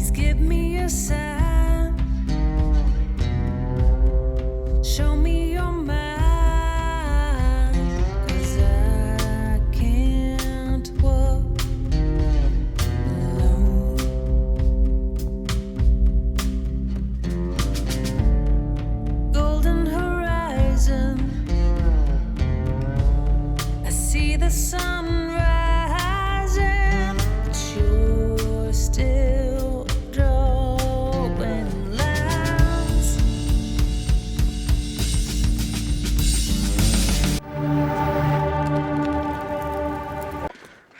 Please give me a sign. Show me your mind. 'Cause I can't walk alone. Golden horizon. I see the sun rising, but you're still drawing lines.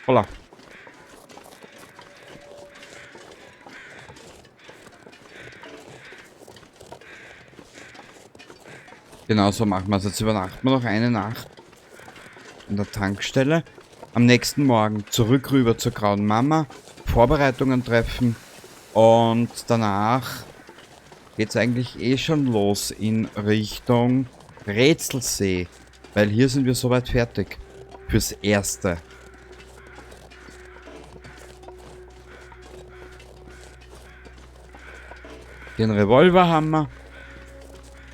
Hola. Genau so machen wir es. Jetzt übernachten wir noch eine Nacht an der Tankstelle. Am nächsten Morgen zurück rüber zur Grauen Mama, Vorbereitungen treffen und danach geht's eigentlich eh schon los in Richtung Rätselsee, weil hier sind wir soweit fertig fürs Erste. Den Revolver haben wir.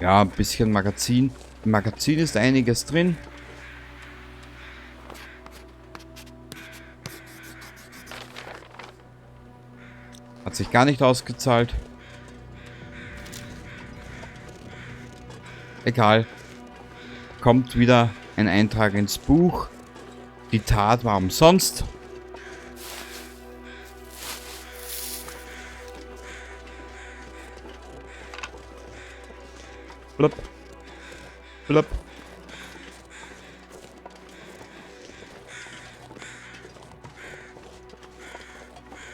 Ja, ein bisschen Magazin. Im Magazin ist einiges drin. Hat sich gar nicht ausgezahlt. Egal. Kommt wieder ein Eintrag ins Buch. Die Tat war umsonst. Blub. Blub.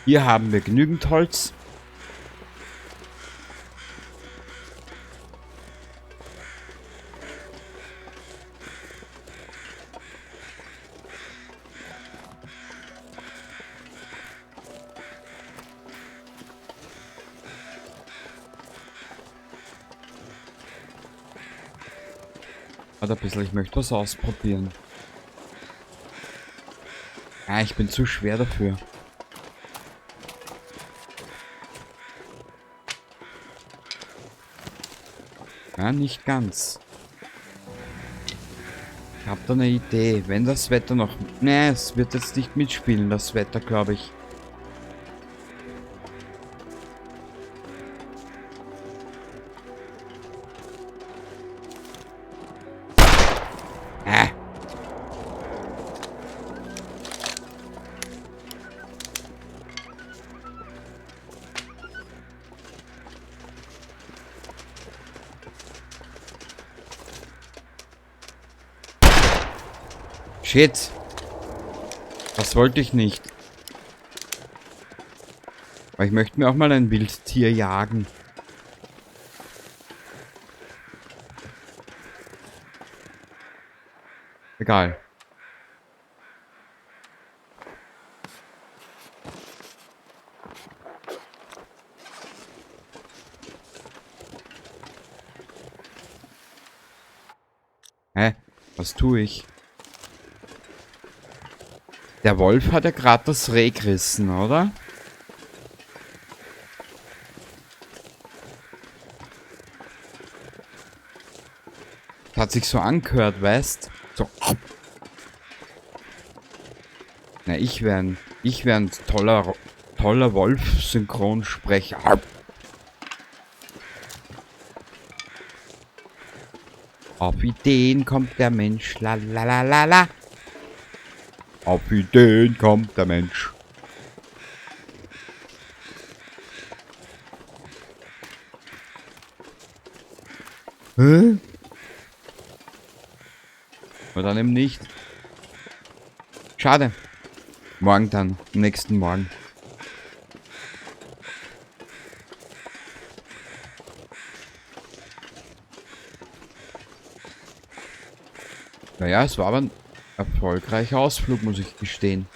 Hier haben wir genügend Holz. Warte ein bisschen, ich möchte was ausprobieren. Ah, ich bin zu schwer dafür. Ja, nicht ganz. Ich hab da eine Idee. Wenn das Wetter noch... Nee, es wird jetzt nicht mitspielen, das Wetter, glaub ich. Shit. Das wollte ich nicht. Aber ich möchte mir auch mal ein Wildtier jagen. Egal. Hä? Was tue ich? Der Wolf hat ja grad das Reh gerissen, oder? Das hat sich so angehört, weißt? So. Na, ich wär ein toller Wolf-Synchronsprecher. Auf Ideen kommt der Mensch. La la la la la. Auf Ideen kommt der Mensch. Hä? Aber dann eben nicht. Schade. Morgen dann. Am nächsten Morgen. Naja, es war aber ein erfolgreicher Ausflug, muss ich gestehen.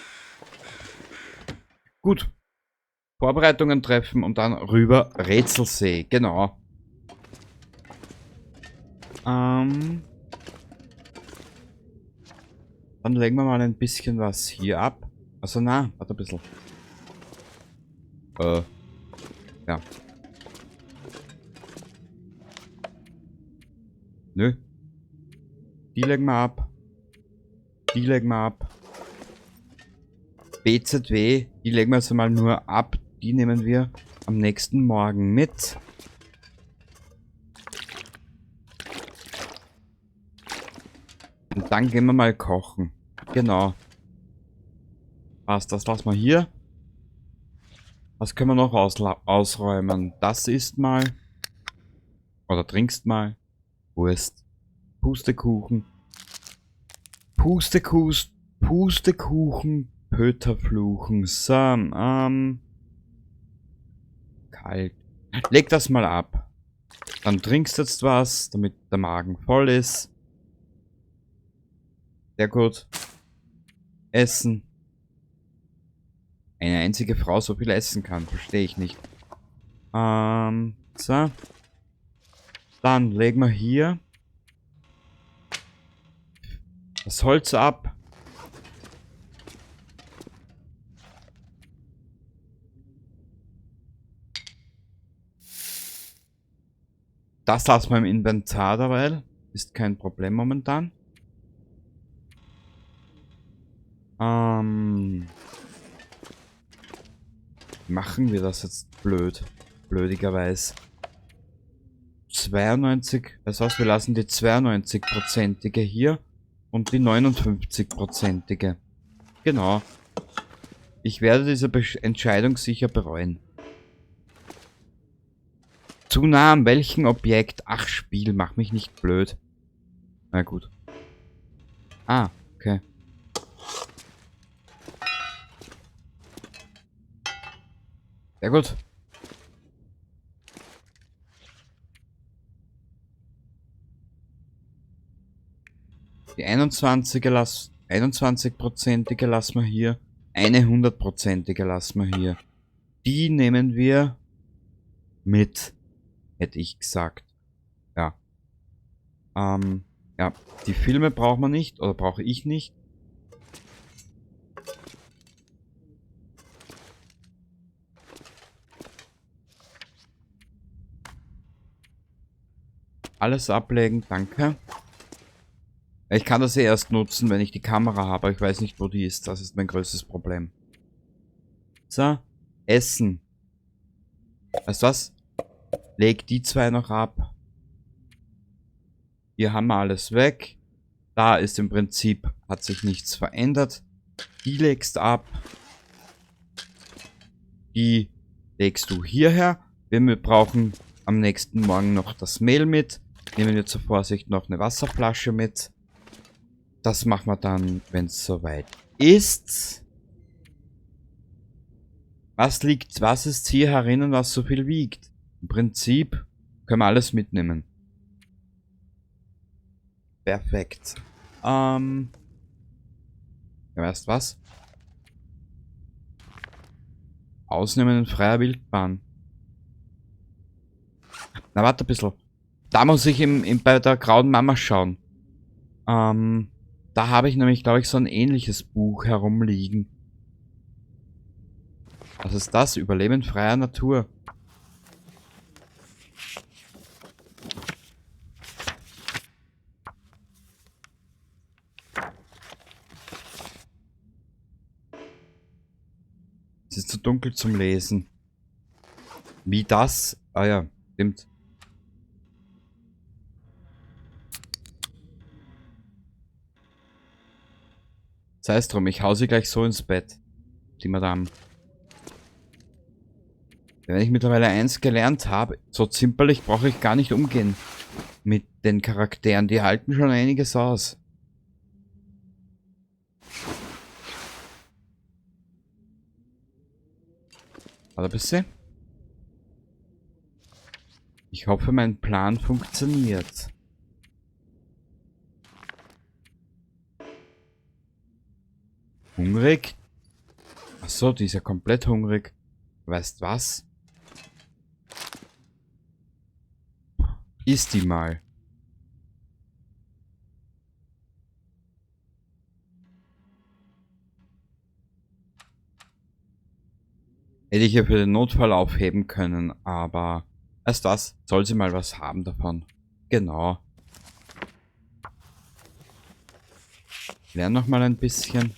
Gut. Vorbereitungen treffen und dann rüber Rätselsee. Genau. Dann legen wir mal ein bisschen was hier ab. Also na, warte ein bisschen. Ja. Nö. Die legen wir ab. Die legen wir ab. BZW, die legen wir jetzt einmal nur ab. Die nehmen wir am nächsten Morgen mit. Und dann gehen wir mal kochen. Genau. Passt, das lassen wir hier. Was können wir noch ausräumen? Das ist mal. Oder trinkst mal. Wurst. Pustekuchen. Pustekuchen. Pöterfluchen. So, kalt. Leg das mal ab. Dann trinkst du jetzt was, damit der Magen voll ist. Sehr gut. Essen. Eine einzige Frau so viel essen kann, verstehe ich nicht. So. Dann legen wir hier das Holz ab. Das lassen wir im Inventar derweil. Ist kein Problem momentan. Machen wir das jetzt blöd. Blödigerweise. 92, weißt du was, wir lassen die 92-prozentige hier und die 59-prozentige. Genau. Ich werde diese Entscheidung sicher bereuen. Zu nah an welchem Objekt? Ach, Spiel, mach mich nicht blöd. Na gut. Ah, okay. Sehr gut. Die 21-prozentige lassen wir hier. Eine 100-prozentige lassen wir hier. Die nehmen wir mit, hätte ich gesagt. Ja. Ja, die Filme brauchen wir nicht, oder brauche ich nicht. Alles ablegen, danke. Ich kann das eh erst nutzen, wenn ich die Kamera habe, aber ich weiß nicht, wo die ist. Das ist mein größtes Problem. So, Essen. Weißt du was? Leg die zwei noch ab. Hier haben wir alles weg. Da ist im Prinzip, hat sich nichts verändert. Die legst ab. Die legst du hierher. Wir brauchen am nächsten Morgen noch das Mehl mit. Nehmen wir zur Vorsicht noch eine Wasserflasche mit. Das machen wir dann, wenn's soweit ist. Was ist hier herinnen, was so viel wiegt? Im Prinzip können wir alles mitnehmen. Perfekt. Ja, weißt was? Ausnehmen in freier Wildbahn. Na, warte ein bisschen. Da muss ich bei der grauen Mama schauen. Da habe ich nämlich, glaube ich, so ein ähnliches Buch herumliegen. Was ist das? Überleben freier Natur. Es ist zu dunkel zum Lesen. Wie das? Ah ja, stimmt. Sei es drum, ich hau sie gleich so ins Bett. Die Madame. Wenn ich mittlerweile eins gelernt habe, so zimperlich brauche ich gar nicht umgehen mit den Charakteren. Die halten schon einiges aus. Warte ein bisschen. Ich hoffe, mein Plan funktioniert. Hungrig? Achso, die ist ja komplett hungrig. Weißt was? Iss die mal. Hätte ich ja für den Notfall aufheben können, aber erst das, soll sie mal was haben davon. Genau. Lern noch mal ein bisschen.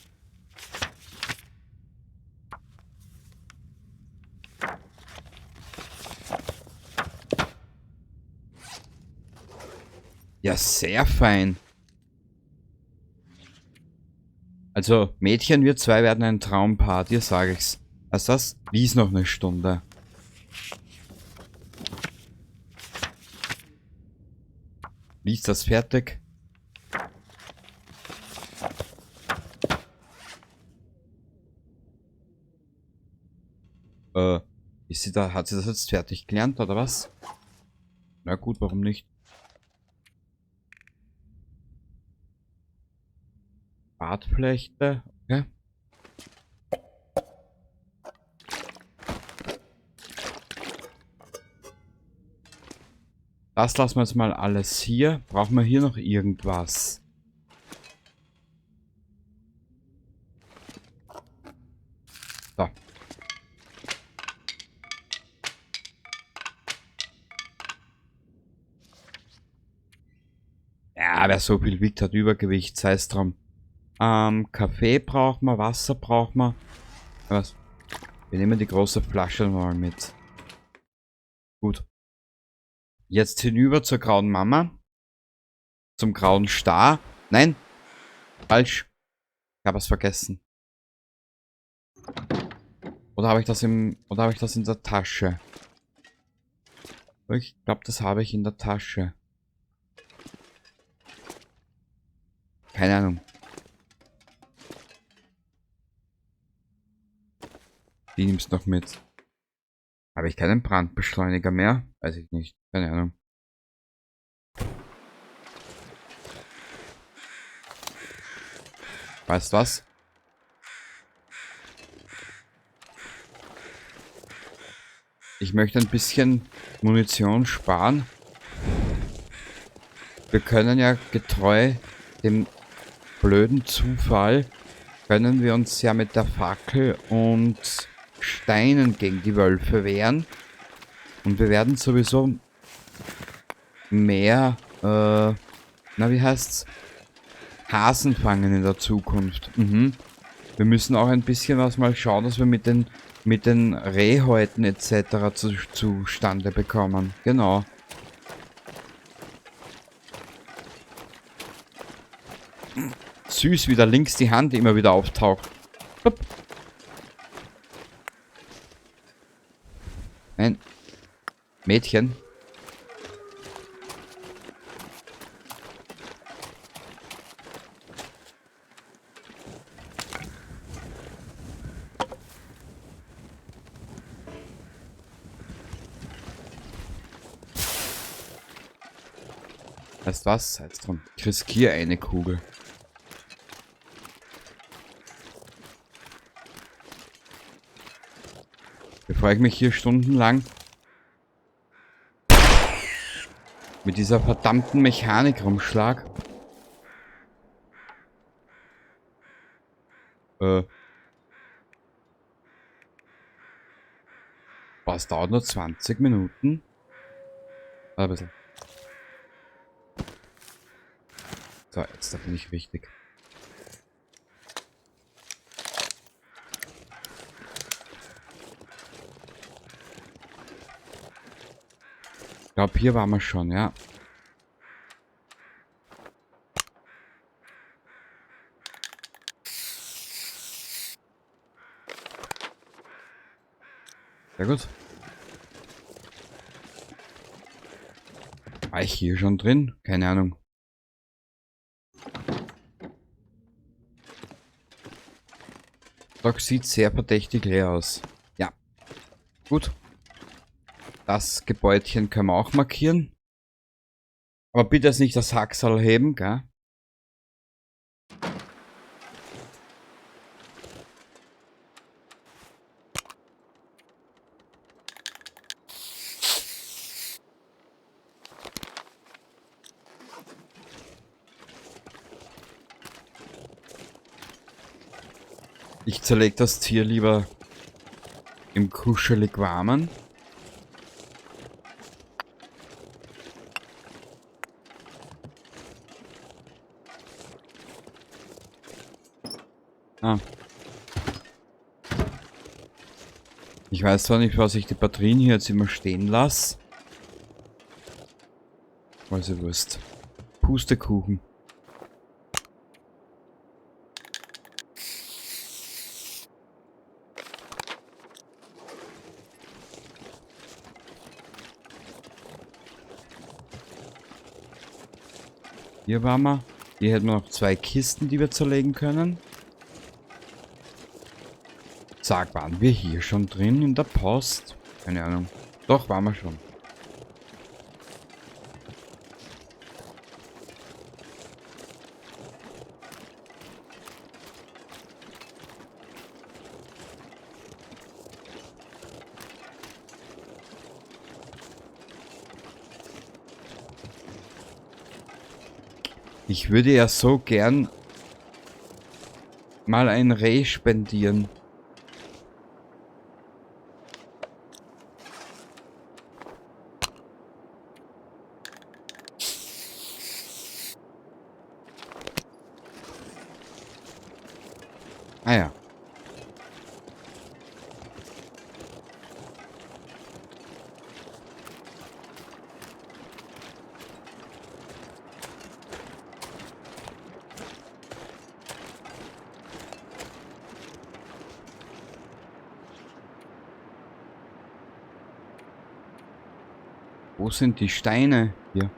Ja, sehr fein. Also, Mädchen, wir zwei werden ein Traumpaar, dir sag ich's. Was das? Lies noch eine Stunde. Lies das fertig. Ist sie da, hat sie das jetzt fertig gelernt, oder was? Na gut, warum nicht? Bartflechte, okay. Das lassen wir jetzt mal alles hier. Brauchen wir hier noch irgendwas? So. Ja, wer so viel wiegt, hat Übergewicht, sei es drum. Kaffee brauchen wir, Wasser brauchen wir. Was? Wir nehmen die große Flasche mal mit. Gut. Jetzt hinüber zur grauen Mama. Zum grauen Star. Nein! Falsch. Ich hab was vergessen. Oder habe ich das im, oder habe ich das in der Tasche? Ich glaub, das habe ich in der Tasche. Keine Ahnung. Die nimmst du noch mit. Habe ich keinen Brandbeschleuniger mehr? Weiß ich nicht. Keine Ahnung. Weißt du was? Ich möchte ein bisschen Munition sparen. Wir können ja getreu dem blöden Zufall, können wir uns ja mit der Fackel und Steinen gegen die Wölfe wehren. Und wir werden sowieso mehr, na wie heißt's? Hasen fangen in der Zukunft. Wir müssen auch ein bisschen was mal schauen, dass wir mit den Rehhäuten et cetera zustande bekommen. Genau. Süß, wie da links die Hand immer wieder auftaucht. Hopp. Nein. Mädchen. Weißt du was? Seid's drum. Ich riskiere eine Kugel. Bevor ich mich hier stundenlang mit dieser verdammten Mechanik rumschlag. Was dauert nur 20 Minuten? Ein bisschen. So, jetzt da bin ich richtig. Ich glaub, hier waren wir schon, ja. Sehr gut. War ich hier schon drin? Keine Ahnung. Doch sieht sehr verdächtig leer aus. Ja. Gut. Das Gebäudchen können wir auch markieren. Aber bitte jetzt nicht das Hacksal heben, gell? Ich zerleg das Tier lieber Im kuschelig warmen. Ah. Ich weiß zwar nicht, was ich die Batterien hier jetzt immer stehen lasse. Weiß ich Wurst. Pustekuchen. Hier waren wir. Hier hätten wir noch 2 Kisten, die wir zerlegen können. Sag, waren wir hier schon drin in der Post? Keine Ahnung. Doch, waren wir schon. Ich würde ja so gern mal ein Reh spendieren. Ah ja. Wo sind die Steine? Hier.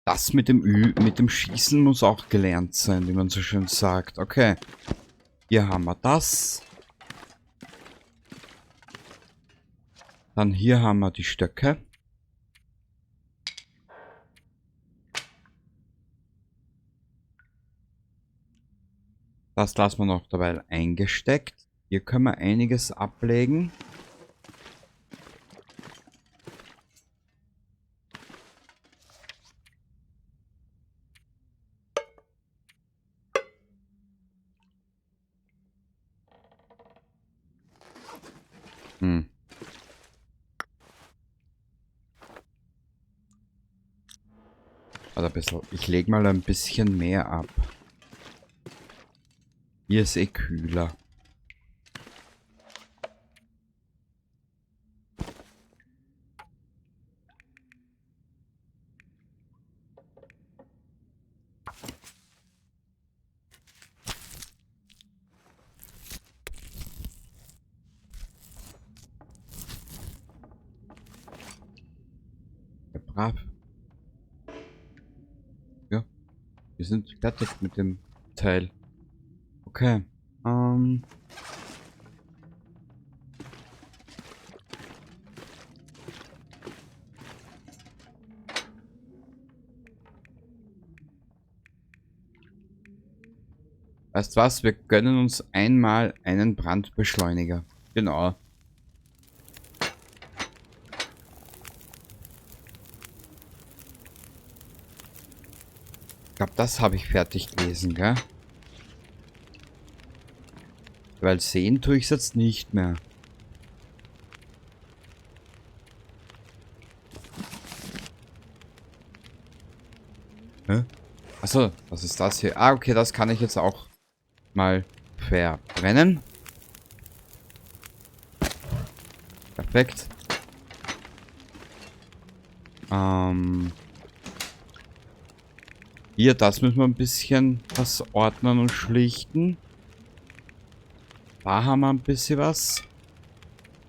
Das mit dem Ü, mit dem Schießen muss auch gelernt sein, wie man so schön sagt. Okay. Hier haben wir das. Dann hier haben wir die Stöcke. Das lassen wir noch dabei eingesteckt. Hier können wir einiges ablegen. Warte ein bisschen. Ich leg mal ein bisschen mehr ab. Hier ist eh kühler. Ja, brav. Ja, wir sind fertig mit dem Teil. Okay. Weißt was? Wir gönnen uns einmal einen Brandbeschleuniger. Genau. Ich glaub, das habe ich fertig gelesen, gell? Weil sehen tue ich's jetzt nicht mehr. Hä? Achso, was ist das hier? Ah, okay, das kann ich jetzt auch mal verbrennen. Perfekt. Hier, das müssen wir ein bisschen was ordnen und schlichten. Da haben wir ein bisschen was.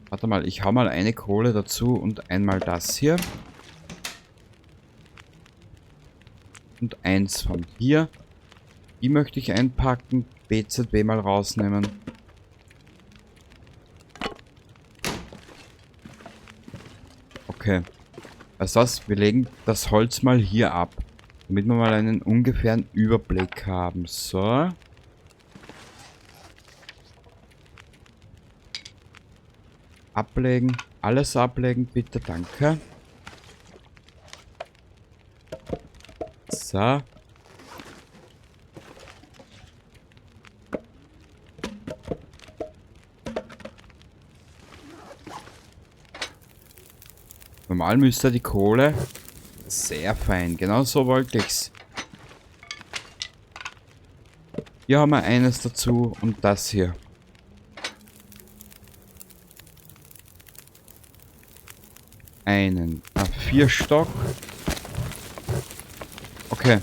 Warte mal, ich hau mal eine Kohle dazu und einmal das hier. Und eins von hier. Die möchte ich einpacken. BZW mal rausnehmen. Okay. Weißt du was? Wir legen das Holz mal hier ab. Damit wir mal einen ungefähren Überblick haben. So. Ablegen. Alles ablegen, bitte, danke. So. Normal müsste die Kohle sehr fein. Genau so wollte ich's. Hier haben wir eines dazu und das hier. Einen 4 Stock. Okay.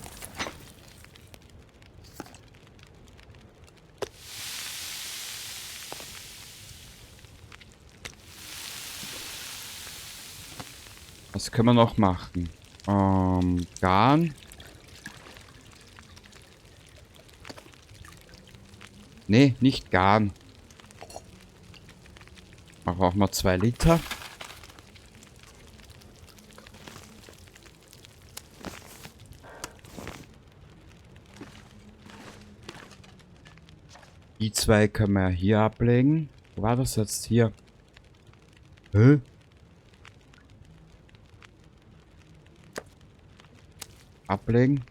Was können wir noch machen? Garn. Nee, nicht Garn. Da brauchen wir 2 Liter. Die 2 können wir hier ablegen. Wo war das jetzt hier? Hä? Ablegen.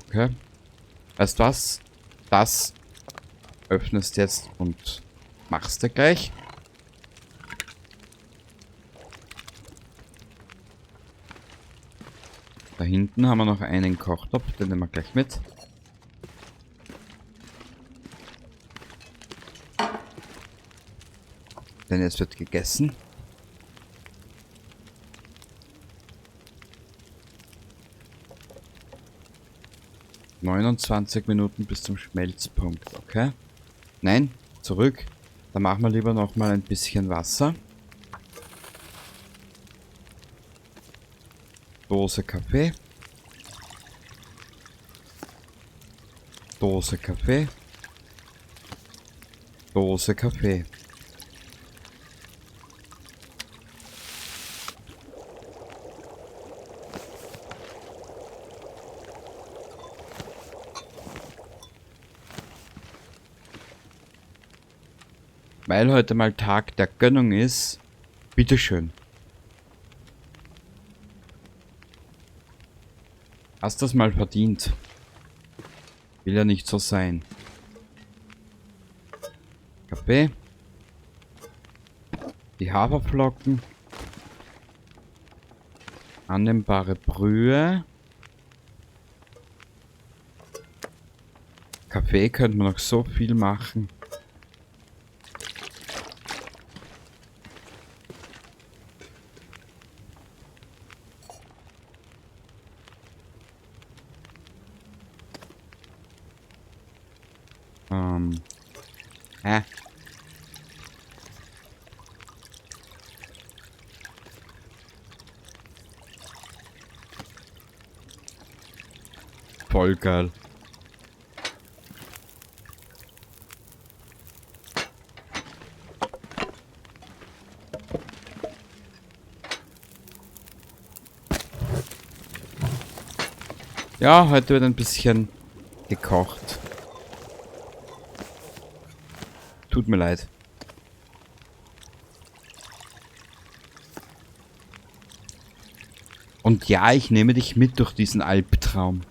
Okay. Weißt du was? Das öffnest jetzt und machst du gleich. Da hinten haben wir noch einen Kochtopf, den nehmen wir gleich mit. Denn es wird gegessen. 29 Minuten bis zum Schmelzpunkt, okay. Nein, zurück. Da machen wir lieber nochmal ein bisschen Wasser. Dose Kaffee. Dose Kaffee. Dose Kaffee. Weil heute mal Tag der Gönnung ist, bitteschön. Hast das mal verdient. Will ja nicht so sein. Kaffee. Die Haferflocken. Annehmbare Brühe. Kaffee könnte man noch so viel machen. Hä? Voll geil. Ja, heute wird ein bisschen gekocht. Tut mir leid. Und ja, ich nehme dich mit durch diesen Albtraum.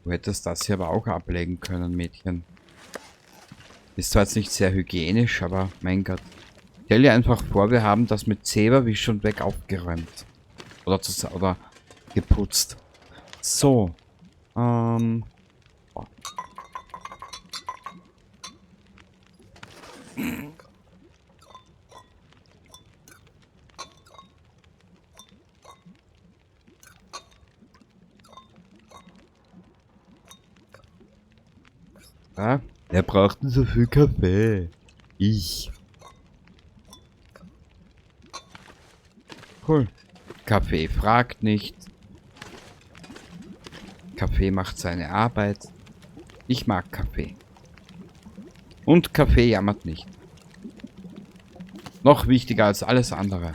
Du hättest das hier aber auch ablegen können, Mädchen. Ist zwar jetzt nicht sehr hygienisch, aber mein Gott. Stell dir einfach vor, wir haben das mit Zeberwisch schon weg aufgeräumt. Oder geputzt. So. Oh. Ah, wer braucht denn so viel Kaffee? Ich. Cool. Kaffee fragt nicht. Kaffee macht seine Arbeit. Ich mag Kaffee. Und Kaffee jammert nicht. Noch wichtiger als alles andere.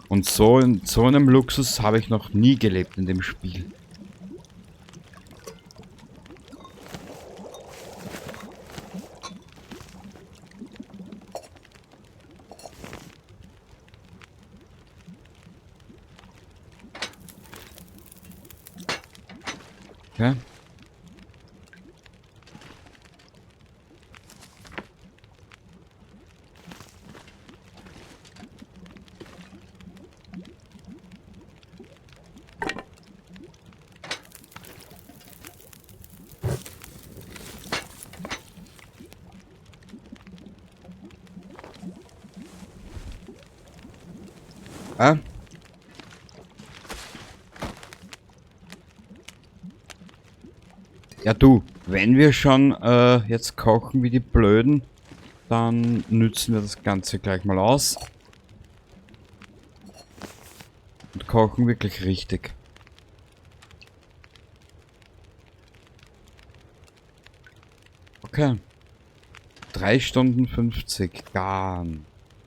Und so in so einem Luxus habe ich noch nie gelebt in dem Spiel. Okay. Ah. Ja du, wenn wir schon jetzt kochen wie die Blöden, dann nützen wir das Ganze gleich mal aus. Und kochen wirklich richtig. Okay. 3 Stunden 50. Garn.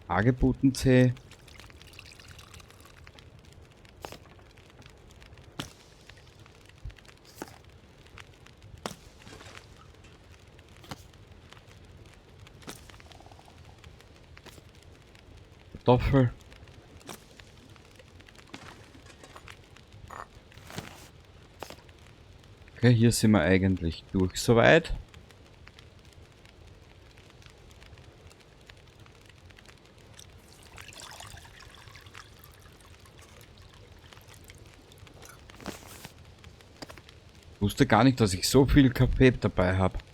Hagebutentee. Kartoffel. Okay, hier sind wir eigentlich durch soweit. Ich wusste gar nicht, dass ich so viel Kaffee dabei hab.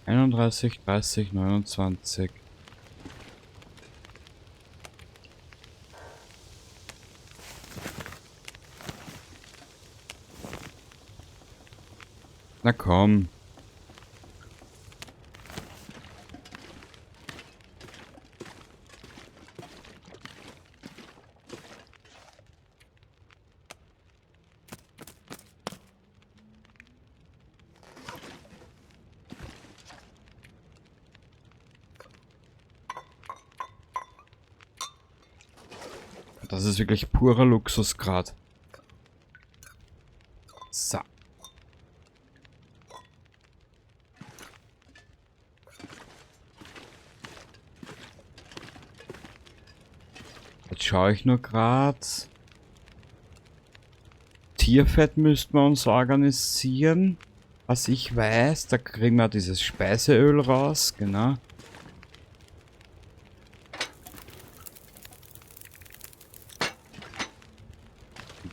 31, 30, 29. Na komm. Das ist wirklich purer Luxus grad. So. Jetzt schaue ich nur grad. Tierfett müssten wir uns organisieren. Was ich weiß, da kriegen wir dieses Speiseöl raus, genau.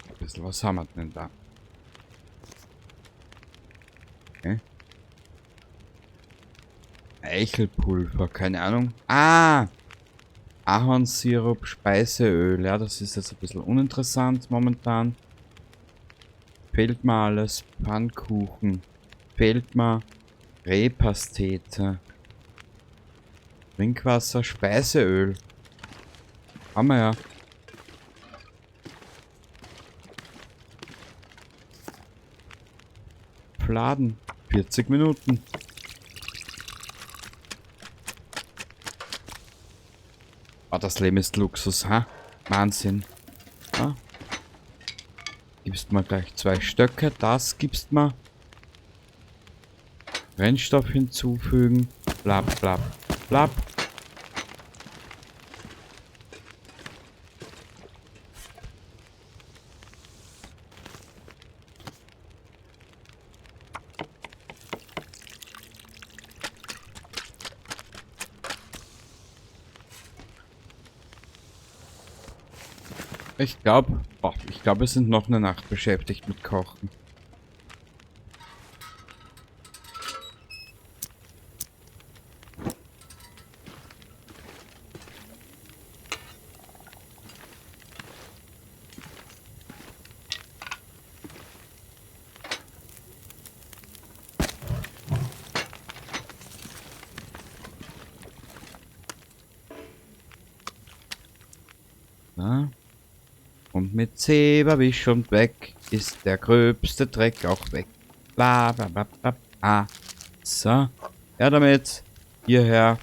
Ein bisschen, was haben wir denn da? Okay. Eichelpulver, keine Ahnung. Ah! Ahornsirup, Speiseöl. Ja, das ist jetzt ein bisschen uninteressant momentan. Fehlt mir alles. Pfannkuchen. Fehlt mir Rehpastete. Trinkwasser, Speiseöl. Haben wir ja. Fladen. 40 Minuten. Ah, das Leben ist Luxus, ha? Wahnsinn. Ah. Gibst mir gleich 2 Stöcke. Das gibst mir. Brennstoff hinzufügen. Blab, blab, blab. Ich glaube, wir sind noch eine Nacht beschäftigt mit Kochen. Na? Und mit Zeberwisch und weg ist der gröbste Dreck auch weg. Bla, bla, bla, bla, bla. So. Ja, damit. Hierher.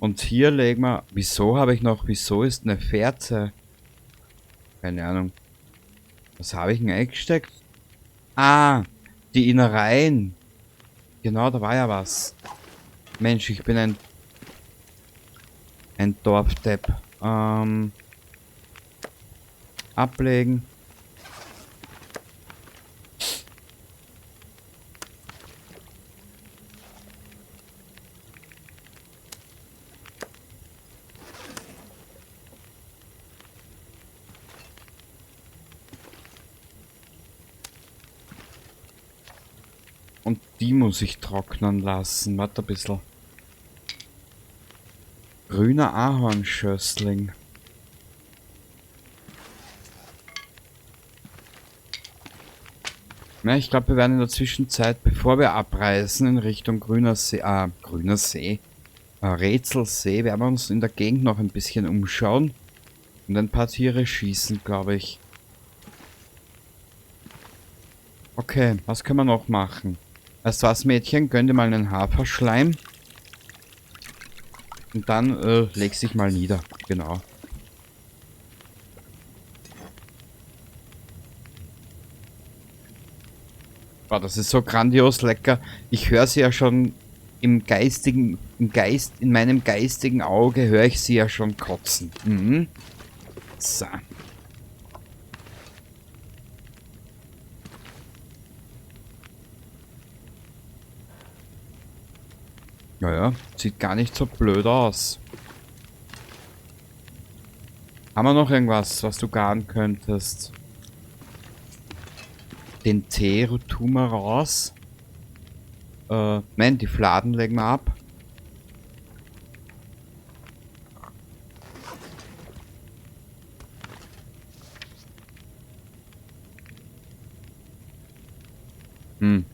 Und hier legen wir... Wieso habe ich noch... Wieso ist eine Fährte? Keine Ahnung. Was habe ich denn eingesteckt? Ah, die Innereien. Genau, da war ja was. Mensch, ich bin ein Dorfdepp. Ablegen. Und die muss ich trocknen lassen. Warte ein bisschen. Grüner Ahornschössling. Ja, ich glaube, wir werden in der Zwischenzeit, bevor wir abreisen in Richtung Grüner See, Rätselsee, werden wir uns in der Gegend noch ein bisschen umschauen und ein paar Tiere schießen, glaube ich. Okay, was können wir noch machen? Weißt du was, Mädchen? Gönn dir mal einen Haferschleim. Und dann leg dich mal nieder. Genau. Boah, das ist so grandios lecker. Ich höre sie ja schon im geistigen, im Geist, in meinem geistigen Auge höre ich sie ja schon kotzen. Mhm. So. Naja, sieht gar nicht so blöd aus. Haben wir noch irgendwas, was du garen könntest? Den Tee tun wir raus. Nein, die Fladen legen wir ab. Hm.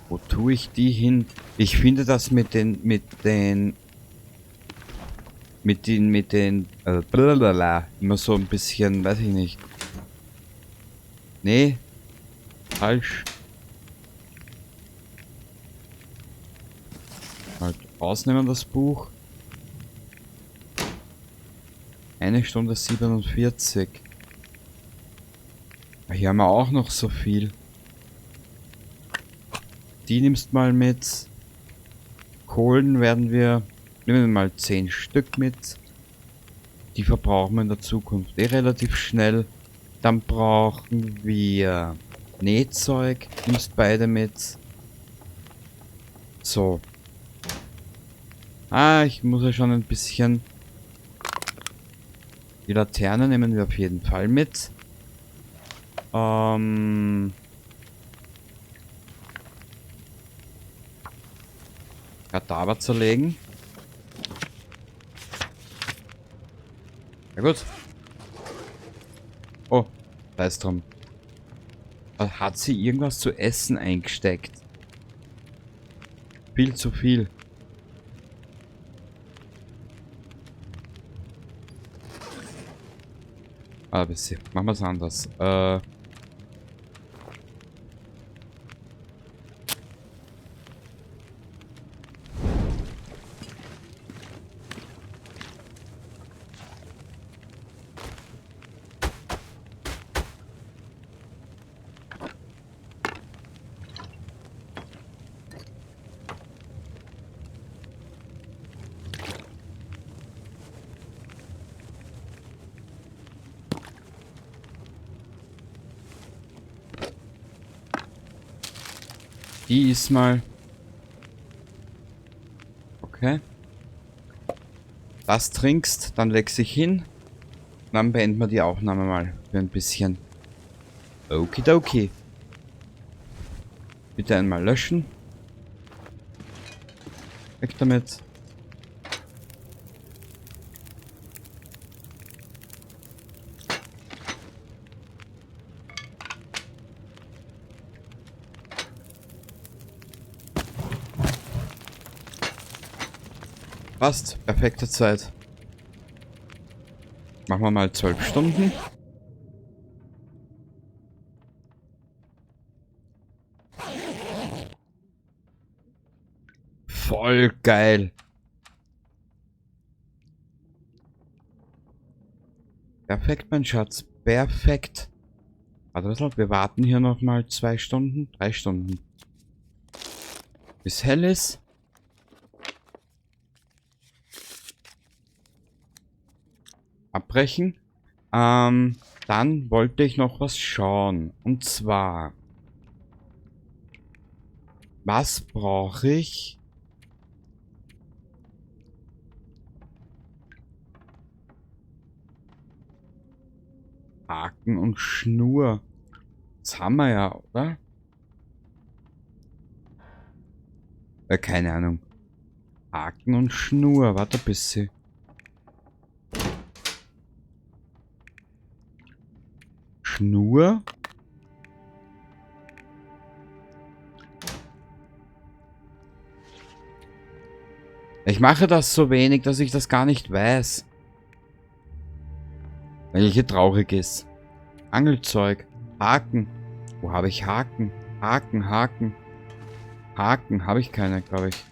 Wo tue ich die hin? Ich finde das mit den blablabla, immer so ein bisschen, weiß ich nicht. Nee. Falsch. Halt rausnehmen das Buch. 1 Stunde 47. Hier haben wir auch noch so viel. Die nimmst mal mit. Kohlen werden wir... Nehmen wir mal 10 Stück mit. Die verbrauchen wir in der Zukunft eh relativ schnell. Dann brauchen wir Nähzeug. Nimmst beide mit. So. Ah, ich muss ja schon ein bisschen... Die Laterne nehmen wir auf jeden Fall mit. Kadaver zerlegen. Ja gut. Oh, weiß drum. Hat sie irgendwas zu essen eingesteckt? Viel zu viel. Ah, bisschen. Machen wir es anders. Die ist mal... Okay. Das trinkst, dann legst dich hin. Dann beenden wir die Aufnahme mal für ein bisschen. Okidoki. Bitte einmal löschen. Weg damit. Passt. Perfekte Zeit. Machen wir mal 12 Stunden. Voll geil. Perfekt, mein Schatz. Perfekt. Warte ein bisschen, wir warten hier nochmal 2 Stunden, 3 Stunden. Bis hell ist. Abbrechen. Dann wollte ich noch was schauen. Und zwar, was brauche ich? Haken und Schnur. Das haben wir ja, oder? Keine Ahnung. Haken und Schnur. Warte ein bisschen. Schnur. Ich mache das so wenig, dass ich das gar nicht weiß. Weil hier traurig ist. Angelzeug. Haken. Wo habe ich Haken? Haken, Haken. Haken habe ich keine, glaube ich.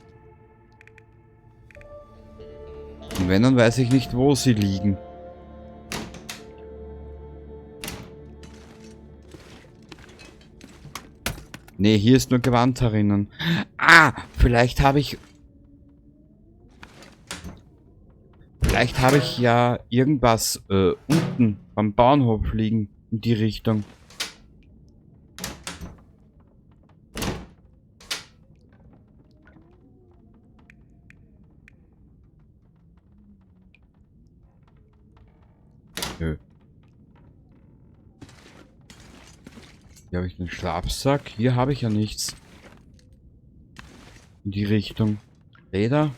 Und wenn, dann weiß ich nicht, wo sie liegen. Ne, hier ist nur Gewand herinnen. Ah, vielleicht habe ich... Vielleicht habe ich ja irgendwas unten beim Bauernhof liegen. In die Richtung. Nö. Hier habe ich einen Schlafsack. Hier habe ich ja nichts. In die Richtung. Leder.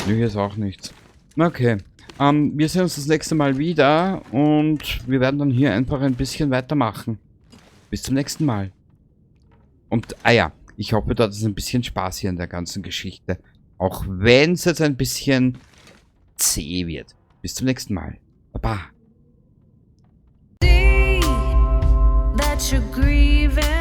Nö, hier ist auch nichts. Okay. Wir sehen uns das nächste Mal wieder und wir werden dann hier einfach ein bisschen weitermachen. Bis zum nächsten Mal. Und, ah ja, ich hoffe, du hattest ein bisschen Spaß hier in der ganzen Geschichte. Auch wenn es jetzt ein bisschen zäh wird. Bis zum nächsten Mal. Baba. That you're grieving.